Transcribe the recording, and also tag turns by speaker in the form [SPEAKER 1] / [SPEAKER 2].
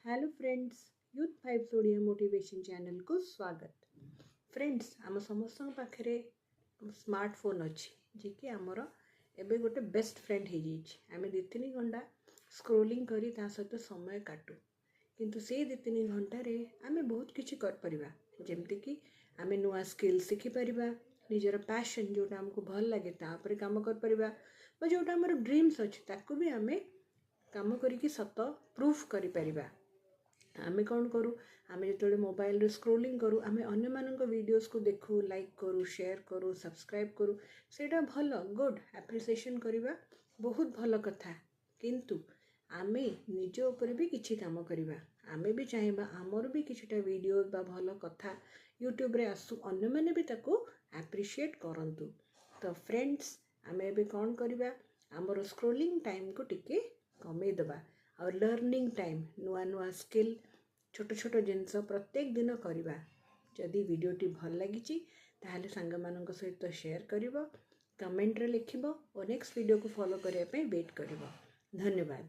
[SPEAKER 1] Hello friends, youth vibes Odia motivation ଚ୍ୟାନେଲ୍କୁ ସ୍ୱାଗତ। Friends, ଆମ ସମସ୍ତଙ୍କ ପାଖରେ ସ୍ମାର୍ଟଫୋନ୍ ଅଛି, ଯିଏକି ଆମର ଏବେ ଗୋଟେ ବେଷ୍ଟ ଫ୍ରେଣ୍ଡ ହେଇଯାଇଛି। ଆମେ 2-3 ଘଣ୍ଟା ସ୍କ୍ରୋଲିଂ କରି ତା ସହିତ ସମୟ କାଟୁ, କିନ୍ତୁ ସେଇ 2-3 ଘଣ୍ଟାରେ ଆମେ ବହୁତ କିଛି କରିପାରିବା। ଯେମିତିକି ଆମେ ନୂଆ ସ୍କିଲ୍ ଶିଖିପାରିବା, ନିଜର ପ୍ୟାସନ୍ ଯେଉଁଟା ଆମକୁ ଭଲ ଲାଗେ ତା ଉପରେ କାମ କରିପାରିବା, ବା ଯେଉଁଟା ଆମର ଡ୍ରିମ୍ସ ଅଛି ତାକୁ ବି ଆମେ କାମ କରିକି ସତ ପ୍ରୁଫ୍ କରିପାରିବା। ଆମେ କ'ଣ କରୁ? ଆମେ ଯେତେବେଳେ ମୋବାଇଲରେ ସ୍କ୍ରୋଲିଂ କରୁ, ଆମେ ଅନ୍ୟମାନଙ୍କ ଭିଡ଼ିଓସ୍କୁ ଦେଖୁ, ଲାଇକ୍ କରୁ, ସେୟାର କରୁ, ସବସ୍କ୍ରାଇବ୍ କରୁ। ସେଇଟା ଭଲ, ଗୁଡ଼୍। ଆପ୍ରିସିଏସନ୍ କରିବା ବହୁତ ଭଲ କଥା। କିନ୍ତୁ ଆମେ ନିଜ ଉପରେ ବି କିଛି କାମ କରିବା। ଆମେ ବି ଚାହିଁବା ଆମର ବି କିଛିଟା ଭିଡ଼ିଓ ବା ଭଲ କଥା ୟୁଟ୍ୟୁବରେ ଆସୁ, ଅନ୍ୟମାନେ ବି ତାକୁ ଆପ୍ରିସିଏଟ୍ କରନ୍ତୁ। ତ ଫ୍ରେଣ୍ଡସ୍, ଆମେ ଏବେ କ'ଣ କରିବା? ଆମର ସ୍କ୍ରୋଲିଂ ଟାଇମ୍କୁ ଟିକେ କମେଇଦେବା ଆଉ ଲର୍ଣ୍ଣିଂ ଟାଇମ୍, ନୂଆ ନୂଆ ସ୍କିଲ୍, ଛୋଟ ଛୋଟ ଜିନିଷ ପ୍ରତ୍ୟେକ ଦିନ କରିବା। ଯଦି ଭିଡ଼ିଓଟି ଭଲ ଲାଗିଛି, ତାହେଲେ ସାଙ୍ଗମାନଙ୍କ ସହିତ ସେୟାର କରିବ, କମେଣ୍ଟରେ ଲେଖିବ ଓ ନେକ୍ସଟ ଭିଡ଼ିଓକୁ ଫଲୋ କରିବା ପାଇଁ ୱେଟ୍ କରିବ। ଧନ୍ୟବାଦ।